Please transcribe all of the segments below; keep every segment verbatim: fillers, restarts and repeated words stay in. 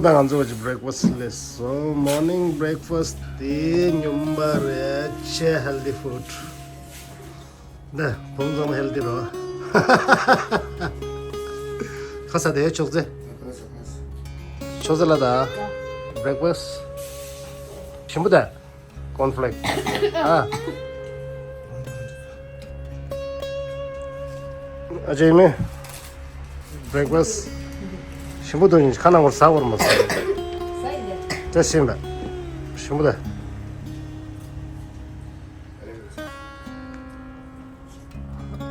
ད་ང་ཚོ་གི་བྷི་རེག་ཕ་སི་ལས་སོ། མོར་ནིང་བྷི་རེག་ཕ་སི་དེ་སྨྱོན་པ་རེད། ཆེས་ཧེལ་ཐི་ཧྥུཌ། ད་བུམ་ཚང་མ་ཧེལ་ཐི་རོ། ཁ་ས་དེ་ཆོག་ཚེ། ཆོག་ཚེ་ལ་ད་བྷི་རེག་ཕ་སི་ཞིམ་པོ་ད། ཀོན་ཕ་ལེག་ཨ། ཨ་ཅེ་མེ། བྷི་རེག་ཕ་སི་ཞིམ་པོ་འདུག་ཁ་ནང་བར་ཟ་བར་མ་ཟ། ཅེ་ཞིམ་པ། ཞིམ་པོ་ད།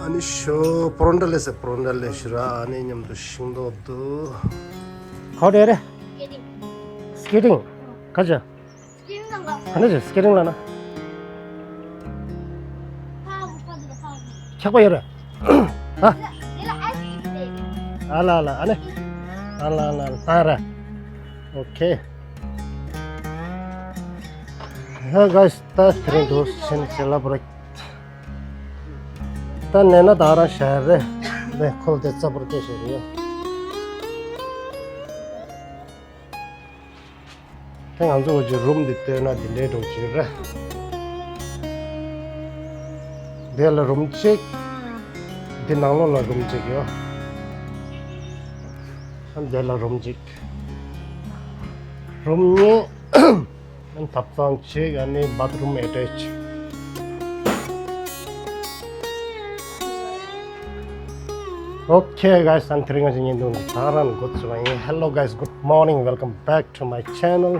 ཨ་ནི་ཤོ་པོ་རོན་ཊ་ལེ་སེ། པོ་རོན་ཊ་ལེ་ཤི་ར། ཨ་ནི་མཉམ་དུ་ཤིང་ཏོག་འདུག་ག་བ་འགྲོ་ཡ་རེད། སི་ཀེ་ཊིང་། སི་ཀེ་ཊིང་། ག་ཅི། སི་ཀེ་ཊིང་ལ་འགྲོ། ག་འདྲ་ཅིག་སི་ཀེ་ཊིང་ལ་ན། འཁྱག་པ་ཡོད་རེད། ཨ། ཨ་ལ་ཨ་ལ་ཨ་ནི། ཨ་ལ་ཨ་ལ་ཨ་ལ་ཨ་ར། ཨོ་ཁེ། ཧེ་གྷའི་སི། ད་དེ་རིང་འདུག་ཕྱིན་ཆད་ལ་བོ་ར། ད་ནས་ན་ད་རང་ཤར་རེད། ནས་ཁོལ་དེ་རྩ་བོར་སྐྱེ་ཤེས་རེད། དེ་ང་ཚོ་གི་རུམ་འདི་བལྟས་ན་འདི་འདྲའི་འགྲོ་གི་རེད། འདི་ལ་རུམ་གཅིག་འདི་ནང་ལོགས་ལ་རུམ་གཅིག་ཡོད། འདི་ལ་རུམ་གཅིག་རུམ་གཉིས། ཐབ་ཚང་གཅིག་ཨ་ནི་བཱཐ་རུམ་ཨེ་ཊེཆ། ཨོ་ཁེ་གྷའི་སི། ཨ་ནི་དེ་རིང་ང་ཚོ་བརྙན་ཐུང་འདི་ད་རང་འགོ་ཚུགས་པ་ཡིན། Hello guys, good morning, welcome back to my channel.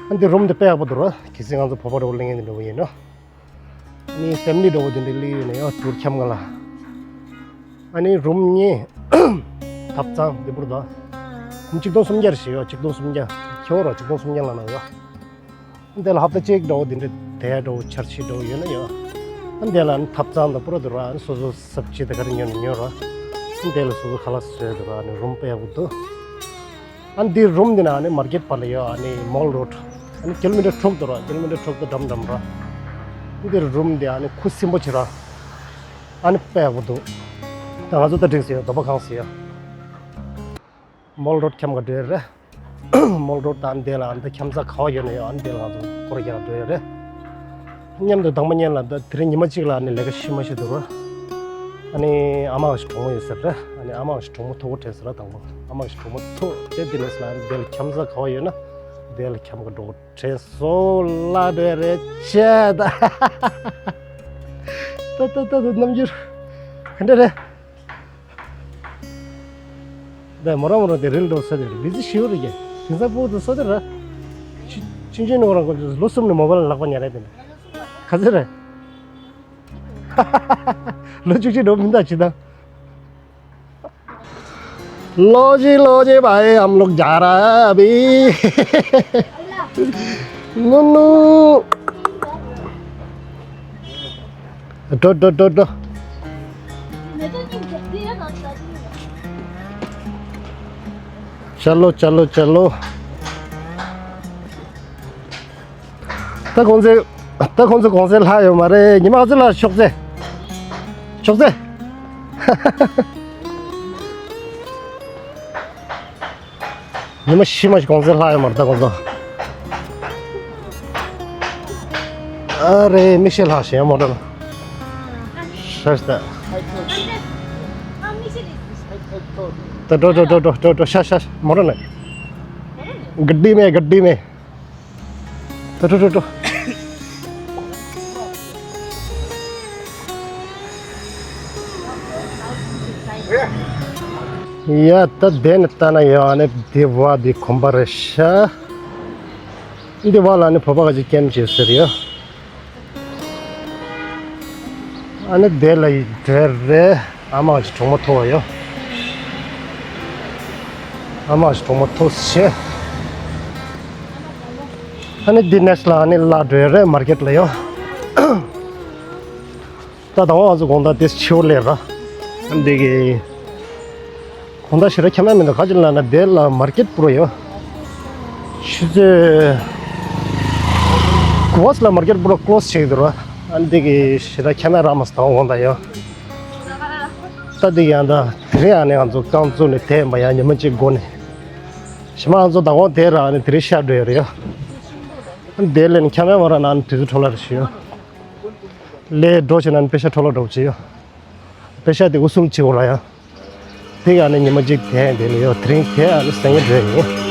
ཨ་ནི་འདི་རུམ་འདི་དཔེ་ཡག་པོ་འདུག་ར། གལ་སྲིད་ང་ཚོ་བོད་པ་འདྲ་བོ་གླེང་ཡས་འདི་འདྲ་བོ་ཡིན་ནོ། ཨ་ནི་ཕེ་མི་ལི་འདྲ་བོ་འདི་འདྲ་གླེང་ཡས་ཡོད་ན་ཡོད་དུར་འཁྱམ་ག་ལ། ཨ་ནི་རུམ་གཉིས། ཐབ་ཚང་འདི་བུར་དོ། གཅིག་སྟོང་སུམ་བརྒྱ་རེ་ཞིག་ཡོད། གཅིག་སྟོང་སུམ་བརྒྱ། ཁྱོད་ར་གཅིག་སྟོང་སུམ་བརྒྱ་ལ་ན་ཡོད། འདི་ལ་ཧབ་ཏ་གཅིག་འདྲ་བོ་འདི་འདྲ་དེ་འདྲ་བོ་འཆར་གཞི་འདྲ་བོ་ཡོད་ན་ཡོད། འདི་ལ་ཐབ་ཚང་དང་པུ་ར་དུ་ར་སོ་སོ་སབ་ཅི་དང་ག་རེ་ཉོ་ན་ཉོ་ར། འདི་ལ་སོ་སོ་ཁ་ལག་བཟོས་དུ་ར་ནི་རུམ་དཔེ་ཡག་པོ་འདུག་ཨ་འདི་རུམ་འདི་ན་ནི་མར་ཀེཊ་བར་ལ་ཡོད། ཨ་ནི་མོལ་རོ་ཌི། ཨ་ནི་ཀི་ལོ་མི་ཊར་དྲུག་འདུག་ར། ཀི་ལོ་མི་ཊར་དྲུག་ཏུ་འགྲམ་འགྲམ་ར། འདི་རུམ་འདི་ཨ་ནི་ཁུ་སིམ་པོ་བྱེད་ར། ཨ་ནི་དཔེ་ཡག་པོ་འདུག་ད་ང་ཚོ་ད་འགྲིག་སི་ཡོད། དོ་པ་ཁང་སི་ཡོད། མོལ་རོ་ཌི་འཁྱམ་ག་འགྲོ་ཡ་རེད། མོལ་རོ་ཌི་དང་འདི་ལ་འདི་འཁྱམ་ས་ག་བ་ཡོད་ན་ཡོད། ཨ་ནི་འདི་ལ་ང་ཚོ་སྐོར་རྒྱག་འགྲོ་ཡ་རེད། མཉམ་དུ་དང་པོ་ཉིད་ལ་འདི་དེ་རིང་ཉི་མ་གཅིག་ལ་ཨ་ནི་ལས་ཀ་ཤི་མ་ཤི་འདུག་ར། ཨ་ནི་ཨ་མ་ཞིག་གྲོགས་མོ་ཡོད་ཟེར་རེད། ཨ་ནི་ཨ་མ་ཞིག་གྲོགས་མོ་ཐུག་གོ་དྲན་ཟེར་ར། དང་པོ་ཨ་མ་ཞིག་གྲོགས་མོ་ཐུག་དེ་འདི་ནས་ལ་ཨ་ནི་འདི་ལ་འཁྱམ་ས་ག་བ་ཡོད་ན་འདི་ལ་འཁྱམ་ག་འགྲོ་དྲན་སོ་ལ་འགྲོ་ཡ་རེད་ཅེ་ད། ད་ད་ད་ད་རྣམ་འགྱུར་ག་འདྲ་རེད། ད་མོ་རང་མོ་རང་དེ་རིལ་འགྲོ་ས་དེ་རེད། མི་ཚེ་ཞིའུ་རེད་ཀྱི། དེང་སང་ཕོག་ཏུ་ས་དེ་ར། ཆི་ཆི་ཆི་ནོ་རང་ཁོ་ཚོ་ལོ་གསུམ་ནས་མོ་བལ་ལག་པ་ཉར་ཡ་དེ་ནི། ག་ཚོད་རེད། ལོ་བཅུ་གཅིག་འགྲོ་མི་འདའ་ཅི་ད། ལོ་ཅི་ལོ་ཅི་བའི་ཨམ་ལོག་རྒྱ་ར་བི། ནུ་ནུ། འགྲོ་འགྲོ་འགྲོ་འགྲོ། ཤ་ལོ་ཤ་ལོ་ཤ་ལོ། ད་ཁོང་ཚོས་ད་ཁོང་ཚོ་གོང་ཚད་ལྷག་ཡོད་མ་རེད། ཉི་མ་ག་ཚོད་ལ་ཤོག་ཚེ། ཤོག་ཚེ། ཉི་མ་ཤི་མ་ཤི་གོང་ཚད་ལྷག་ཡོད་མ་རེད་ད་ཁོང་ཚོ། ཨ་རེ་མིག་ཤེལ་ལྷག་ཤེས་མོ་འདྲ་ན། ཤ་ཤ་ད། ད་འགྲོ་འགྲོ་འགྲོ་འགྲོ་འགྲོ་ཤ་ཤ་མོ་འདྲ་ན། ག་ཌི་མེ་ག་ཌི་མེ། འགྲོ་འགྲོ་འགྲོ་འགྲོ། ཡ་ད་དེ་ནི་ལྟ་ན་ཡོད། ཨ་ནི་དེ་བ་དེ་གོམ་པ་རེད་ཤག་འདི་བ་ལ་ནི་བོད་པ་ག་ཅིག་ཀེམ་བྱེད་ཟེར་ཡོད། ཨ་ནི་དེ་ལ་ཡི་འབྲེལ་རེད། ཨ་མ་ག་ཅིག་གྲོགས་མོ་ཐུག་ཡོད། ཨ་མ་ག་ཅིག་གྲོགས་མོ་ཐུག་ཤེ། ཨ་ནི་འདི་ནེག་སི་ལ་ཨ་ནི་ལ་འགྲོ་ཡ་རེད། མར་ཀེཊ་ལ་ཡོད། ད་དང་བ་ང་ཚོ་དགོང་དག་དེ་ཆེ་བོ་ལས་ར། ཨ་འདི་གི་དགོང་དག་ཞེ་དྲག་འཁྱམ་ཡ་མི་འདུག་ག་ཅི་ལ་ན་དེ་ལ་མར་ཀེཊ་པུ་ར་ཡོད། ཆུ་ཚོད་དགུ་པ་ལ་མར་ཀེཊ་པུ་ར་ཀློ་སི་བྱེད་ཀྱི་འདུག་ར། ཨ་འདི་གི་ཞེ་དྲག་འཁྱམ་ཡ་རག་མ་སོང་དང་བ་དགོང་དག་ཡོད། ད་འདི་གི་ཡང་ད་དེ་རིང་ཨ་ནི་ང་ཚོ་རྐང་བཙུགས་ནས་དེ་མ་ཡ་ཉི་མ་གཅིག་འགོར་ནས། ཕྱི་མ་ང་ཚོ་མདང་དགོང་དེ་ར་ནི་དེ་རིང་ཤར་འགྲོ་ཡ་རེད་ཡ། དེ་ལས་ནི་ཁྱམས་ཡ་མོ་ར་ནང་དུས་ཚོད་འཕྲོ་བརླག་རེ་བྱེད་ཡ། ལས་འགྲོ་བྱེད་ན་ནི་པེ་ཤ་འཕྲོ་བརླག་འགྲོ་བྱེད་ཡ། པེ་ཤ་དེ་འུ་སུལ་བྱེད་དགོས་ར་ཡ། དེ་ག་ནི་ཉི་མ་གཅིག་དེ་དེ་ལས་ཡོད་དེ་རིང་དེ་ཨ་ནི་སེང་གེ་འགྲོ་ཡ་ཡིན།